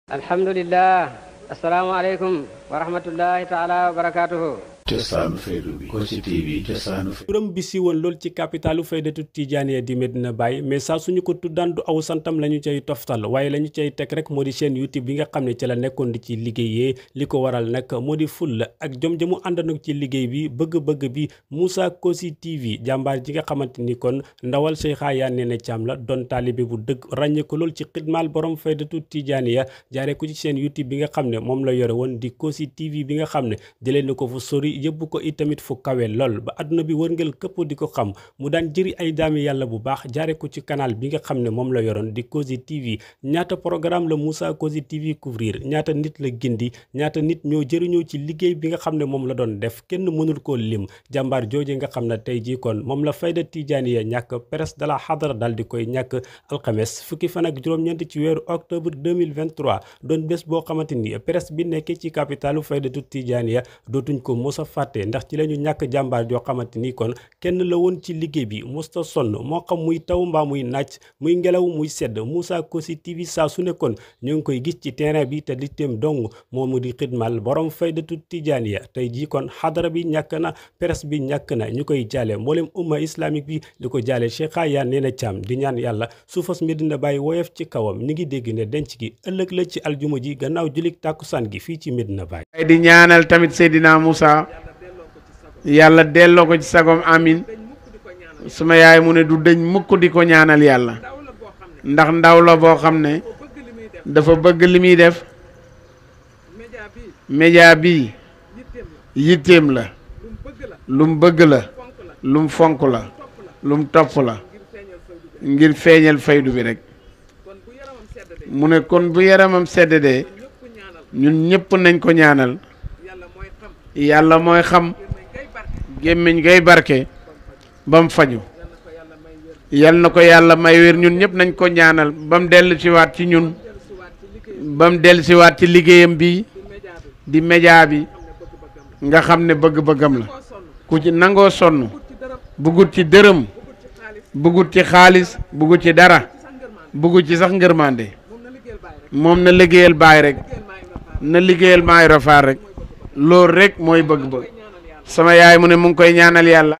alhamdulillah asalaamaaleykum wa rahmatullahi taala wa barakatuhu cosaanu faydu bi Kossy TV cosaanu faydu. turam bi si woon lool ci capitalu faydatu tijaaniya di Medina Baye mais saa suñu ko tuddaan du aw santam la ñu cay toftal waaye la ñu cay teg rek moo di chaîne YouTube bi nga xam ne ci la nekkoon di ci liggéeyee li ko waral nag moo di fulla ak jom jamu àndandoo ci liggéey bi bëgg-bëgg bi Moussa Kossy TV jàmbaar ji nga xamante ni kon ndawal Cheikha Yandéné Thiam la doon taalibe bu dëgg ràññee ko lool ci xidmaal borom faydatu tijaaniya jaaree ko ci chaîne YouTube bi nga xam ne moom la yore woon di Kossy TV bi nga xam ne jëlee na ko fu sori yëbbu ko itamit fu kawe lool ba àdduna bi wërngël këpp di ko xam mu daan jëri ay daami yàlla bu baax jaare ko ci canal bi nga xam ne moom la yoroon di Kossy TV ñaata programme la Moussa Kossy TV couvrir ñaata nit la gindi ñaata nit ñoo jëriñoo ci liggéey bi nga xam ne moom la doon def kenn mënul koo lim jàmbaar jooje nga xam ne tey jii kon moom la fayda tijaaniya ñàkk presse de la xadara daal di koy ñàkk alxames fukki fan ak juróom-ñeent ci weeru octobre 2023 doon bés boo xamante ni presse bi nekkee ci capitalu faydatu tijaaniya dootuñ ko mos a fàtte ndax ci la ñu ñàkk jàmbaar joo xamante ni kon kenn la woon ci liggéey bi mosta sonn moo xam muy taw mbaa muy naaj muy ngelaw muy sedd Moussa Kossy TV saa su nekkoon ñu ngi koy gis ci terrain bi te li teem dong moomu di xidmal borom faydatu tijaaniya tey jii kon xadara bi ñàkk na presse bi ñàkk na ñu koy jaale mboolem umma islamique bi di ko jaale Cheikha Yandéné Thiam di ñaan yàlla suufas Medina Baye woyof ci kawam ni ngi dégg ne denc gi ëllëg la ci aljuma ji gannaaw julik tàkkusaan gi fii ci Medina Baye di ñaanal tamit Seydina Moussa yàlla delloo ko ci sagom amin suma yaay mu ne du dëñ mukk di ko ñaanal yàlla ndax ndaw la boo xam ne dafa bëgg li muy def média bi yitteem la lum bëgg la lum fonk la lum topp la ngir feeñal faydu bi rek mu ne kon bu yaramam sedd de ñun ñëpp nañ ko ñaanal yàlla mooy xam gémmiñ ngay barke bam faju yal na ko yàlla may wér ñun ñëpp nañ ko ñaanal bam dellu siwaat ci ñun bam dellu siwaat ci liggéeyam bi di média bi nga xam ne bëgg-bëggam la ku ci nangoo sonn bëggut ci dërëm bëggut ci xaalis bëggut ci dara bëggut ci sax ngërmande moom na liggéeyal baay rek na liggéeyal maay rafaar rek loolu rek mooy bëgg-bëgg sama yaay mu ne mu ngi koy ñaanal yàlla